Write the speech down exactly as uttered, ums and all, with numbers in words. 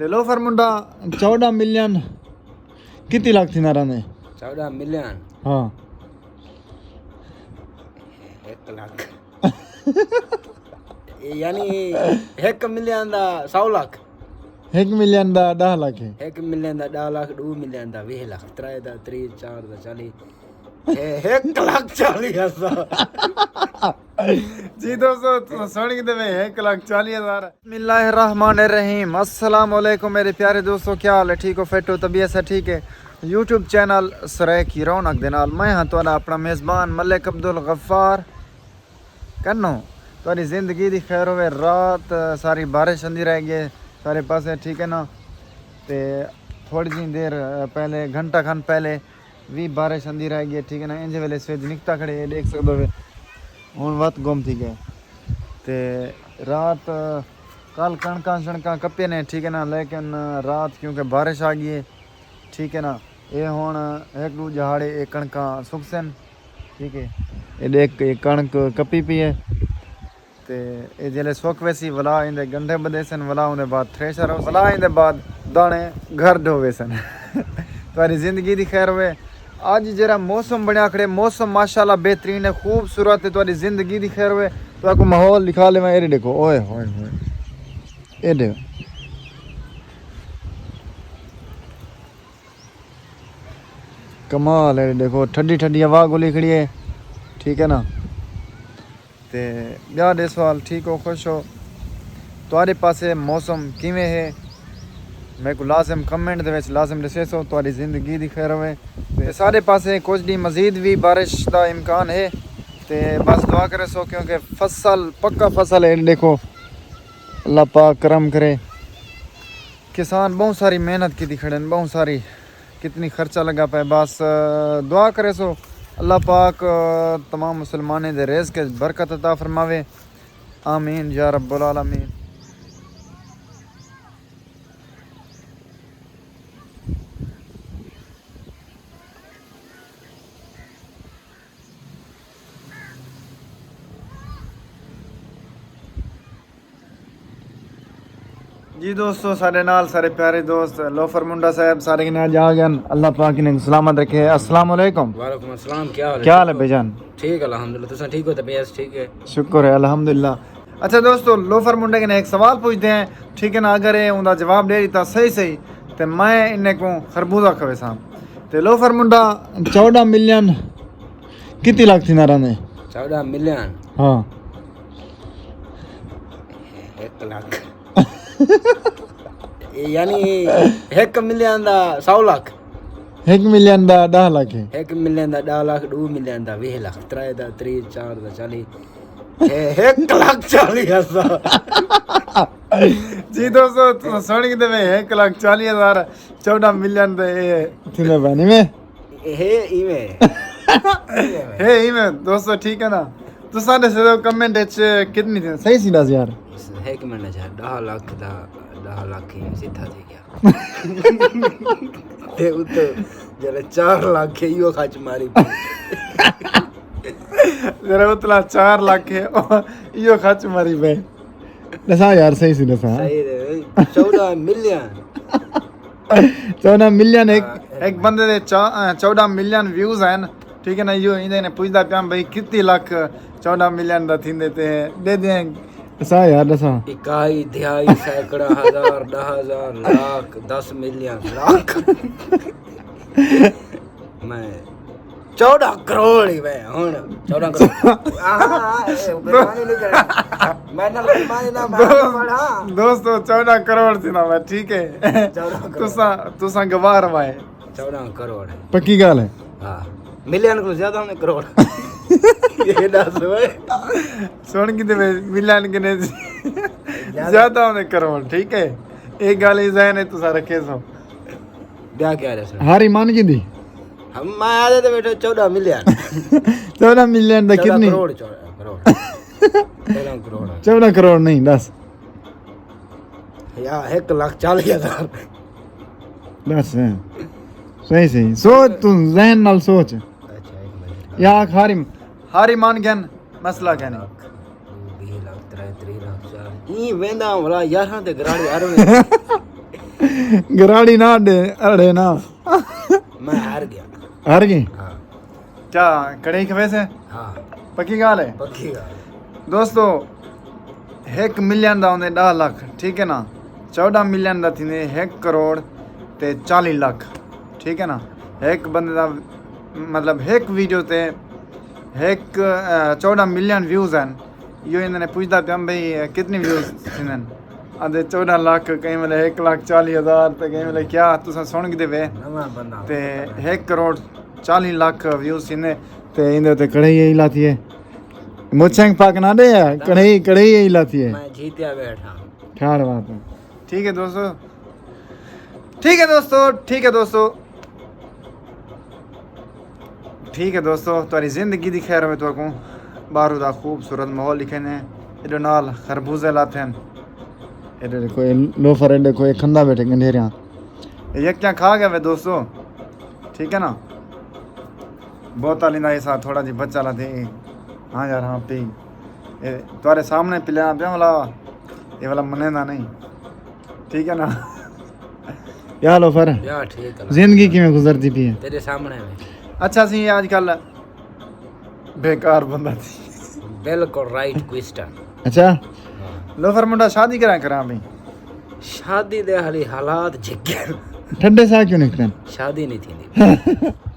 تے لوفر منڈا، چوݙاں ملین کتی لکھ تھیندا رہندے؟ چوݙاں ملین؟ ہاں۔ ہک لکھ۔ یعنی ہک ملین دا سو لکھ۔ ہک ملین دا ݙاہ لکھ ہے۔ ہک ملین دا ݙاہ لکھ، ݙو ملین دا ویہہ لکھ، ترے دا تریہہ، چار دا چالیہہ، اے ہک لکھ چالیہہ ہزار۔ جی دوستو، تساں سݨ گھدے وے، ہک لکھ چالیہہ ہزار۔ بسم اللہ الرحمن الرحیم۔ السلام علیکم میرے پیارے دوستو، کیا حال ہے؟ ٹھیک ہو، فٹ ہو، طبیعت ہے ٹھیک ہے؟ یوٹیوب چینل سرائیکی رونق دے نال میں ہاں تہاݙا اپݨا میزبان ملک عبدالغفار۔ کنوں تہاݙی زندگی دی خیر ہووے۔ رات ساری بارش آندی رہ ڳئی ہے سارے پاسے، ٹھیک ہے نا؟ تے تھوڑی جہیں دیر پہلے، گھنٹہ کھن پہلے وی بارش آندی رہ ڳئی ہے، ٹھیک ہے نا؟ اینجھے ویلے سویج نکتا کھڑے، اے ݙیکھ سڳدو وے، ہݨ وت گم تھی ڳئے۔ تے رات کل کݨکاں شݨکاں کپے نے، ٹھیک ہے نا؟ لیکن رات کیونکہ بارش آ ڳئی ہے، ٹھیک ہے نا؟ اے ہݨ ہک ݙو ݙیہاڑے اے کݨکاں سکسن، ٹھیک ہے؟ اے ݙیکھ، اے کݨک کپی پئی ہے۔ تے اے جیلے سک ویسی، ولا ایندے گنڈھے ٻدھیسن، ولا اوندے بعد تھریشر ہوسی، ولا ایندے بعد داݨے گھر ڈھوویسن۔ تہاݙی زندگی دی خیر ہووے۔ اڄ جیڑھا موسم بݨیا کھڑے، موسم ماشاءاللہ بہترین ہے، خوبصورت ہے۔ تہاݙی زندگی دی خیر ہووے۔ تہاکوں ماحول ݙکھا لیواں، اے ݙیکھو، اوئے ہوئے ہوئے، اے ݙیکھو۔ کمال ہے، ݙیکھو ٹھڈی ٹھڈی ہوا گھلی کھڑی ہے، ٹھیک ہے نا؟ تے ٻیا ݙیسو حال، ٹھیک ہو، خوش ہو؟ تہاݙے پاسے موسم کیویں ہے؟ میکوں لازم کمنٹ دے وچ لازم ݙسیسو، تہاݙی زندگی دی خیر ہووے۔ تے سارے پاسے کجھ ݙینھ مزید وی بارش دا امکان ہے، تے بس دعا کریسو کیونکہ فصل، پکا فصل ہے، ݙیکھو اللہ پاک کرم کرے۔ کسان ٻہوں ساری محنت کیتی کھڑن، ٻہوں ساری، کتنی خرچہ لڳا پئے۔ بس، آ، دعا کریسو، اللہ پاک، آ، تمام مسلمانیں دے رزق وچ برکت عطا فرماوے۔ آمین یا رب العالمین۔ جی دوستو، ساݙے نال سارے پیارے دوست لوفر منڈا صاحب سارے کنے اڄ آ ڳئن۔ اللہ پاک انہیں کوں سلامت رکھے۔ السلام علیکم۔ وعلیکم السلام، کیا حال ہے؟ کیا حال ہے بھائی جان؟ ٹھیک، الحمدللہ۔ تساں ٹھیک ہو؟ طبیعت ٹھیک ہے؟ شکر ہے، الحمدللہ۔ اچھا دوستو، لوفر منڈے کنے ہک سوال پوچھدے ہیں، ٹھیک ہے نا؟ اگر اے اوندا جواب ݙے ݙتا صحیح صحیح، تے میں انہیں کوں خربوزہ کھویساں۔ تے لوفر منڈا، چوݙاں ملین کتی لکھ تھیندا رہندے؟ چوݙاں ملین؟ ہاں۔ ہک لکھ۔ یعنی ہک ملین دا سو لکھ۔ ہک ملین دا ݙاہ لکھ ہے۔ ہک ملین دا ݙاہ لکھ، ݙو ملین دا ویہہ لکھ، ترے دا تریہہ، چار دا چالیہہ، اے ہک لکھ چالیہہ ہزار۔ جی دوستو، تساں سݨ گھدے وے، ہک لکھ چالیہہ ہزار چوݙاں ملین دے اے تھیندے پئے نے۔ ہے ایویں۔ ہے ایویں، دوستو، ٹھیک ہے نا؟ تساں ݙسو کمنٹ وچ کتنی تھی؟ صحیح سی ݙس یار۔ ہک منٹ اچ ݙاہ لکھ دا، ݙاہ لکھ ہی سدھا تھی ڳیا۔ تے اتوں جیڑھے چار لکھ ہے، ایہو خرچ ماری پئے۔ جیڑھے اتلا چار لکھ ہے، ایہو خرچ ماری پئے۔ ݙسا یار، صحیح سی ݙسا۔ صحیح ہے، چوݙاں ملین۔ چوݙاں ملین ہک، ہاں، ہک ہک بندے دے چا-، چوݙاں ملین ویوز ہن، ٹھیک ہے نا؟ ایہو ایندے نے پچھدا پیاں بھئی کتی لکھ چوݙاں ملین دا تھیندے تے ݙے دیں۔ ݙسا یار، ݙسا۔ اکائی، دہائی، سینکڑا، ہزار، ݙاہ ہزار، لاکھ، دس ملین، لاکھ۔ میں چوݙاں کروڑ ہی میں ہݨ۔ چوݙاں کروڑ۔ آہا، اے بےمانی نہیں کرنا۔ میں نہ بےمانی نہ، میں دو-، پڑھا۔ دوستو، چوݙاں کروڑ تھی نا میں، ٹھیک ہے؟ چوݙاں کروڑ۔ تساں، تساں گوار وائے۔ چوݙاں کروڑ ہے۔ پکی ڳالھ ہے؟ ہاں۔ ملین کوں زیادہ ہوندے کروڑ۔ اے ݙس اوئے۔ سݨ گھدے وے، ملین کنے زیادہ۔ زیادہ ہوندے کروڑ، ٹھیک ہے؟ اے ڳالھ ہی ذہن ہے تساں رکھیسو۔ ٻیا کیا ݙسݨا؟ ہاری مان گھدی؟ ہم، میں آہدے تے ٻیٹھو چوݙاں ملین۔ چوݙاں ملین دا چوݙاں کتنی؟ کروڑ، چوݙاں کروڑ۔ چوݙاں کروڑ۔ چوݙاں کروڑ نہیں، ݙس۔ یا ہک لکھ چالیہہ ہزار۔ ݙس، ہیں۔ صحیح، صحیح۔ سوچ توں، ذہن نال سوچ۔ اچھا، ہک منٹ۔ یا آکھ ہاری، ہاری مان گھن، مسئلہ کائنی۔ لکھ، ݙو، ویہہ لکھ، ترے، تریہہ لکھ، چار۔ ایں ویندا ولا یارہاں تے گراڑی ہر ویلے۔ گراڑی نہ ݙے اڑے نا۔ میں ہار گیا۔ ہار گئے؟ ہاں۔ کیا کڑے کھوے سے؟ ہاں۔ پکی ڳالھ ہے۔ پکی ڳالھ ہے۔ دوستو، ہک ملین دا ہوندے ݙاہ لکھ، ٹھیک ہے نا؟ چوݙاں ملین دا تھیندے ہک کروڑ تے چالیہہ لکھ، ٹھیک ہے نا؟ ہک بندے دا، مطلب، ہک ویڈیو تے ہک، آ، چوݙاں ملین ویوز ہن۔ ایہو ایندے نے پچھدا پیاں بھئی، آ، کتنی ویوز تھیندن؟ آندے چوݙاں لکھ، کہیں ویلے ہک لکھ چالیہہ ہزار، تے کہیں ویلے کیا، تساں سݨ گھدے وے۔ نواں بندہ۔ تے ہک کروڑ چالیہہ لکھ ویوز تھیندے، تے ایندے تے کڑے ہی لاتی ہے۔ مچھیں پاک نہ ݙے، کڑے ہی، کڑے ہی لاتی ہے۔ میں جیتیا بیٹھا۔ ٹھاڑ بات ہے۔ ٹھیک ہے دوستو، ٹھیک ہے دوستو، ٹھیک ہے دوستو، ٹھیک ہے دوستو، تہاݙی زندگی دی خیر ہوے۔ تہاکوں ٻاہروں دا خوبصورت ماحول ݙکھیندے ہیں۔ ایݙے نال خربوزے لاتے ہیں۔ ایݙے کوئی لوفر، ایݙے کوئی کھندا بیٹھے گنڈھیریاں۔ اے یکیاں کھا ڳئے وے دوستو، ٹھیک ہے نا؟ بوتل ایندا حصہ تھوڑا جی بچا لاتے۔ ہاں یار، ہاں پی۔ اے تہاݙے سامݨے پلیا پیا والا، اے والا منیندا نہیں، ٹھیک ہے نا؟ یا لوفر، یا ٹھیک ہے۔ زندگی کیویں گزردی پئی ہے؟ تیرے سامنے میں۔ اچھا، سی اڄ کل بیکار بندہ تھی۔ بالکل رائٹ کوئسچن۔ اچھا، لوفر منڈا شادی کراں کراں بھئی؟ شادی دے حالی حالات جھگے۔ ٹھڈے ساہ کیوں نکلن؟ شادی نہیں تھیندی۔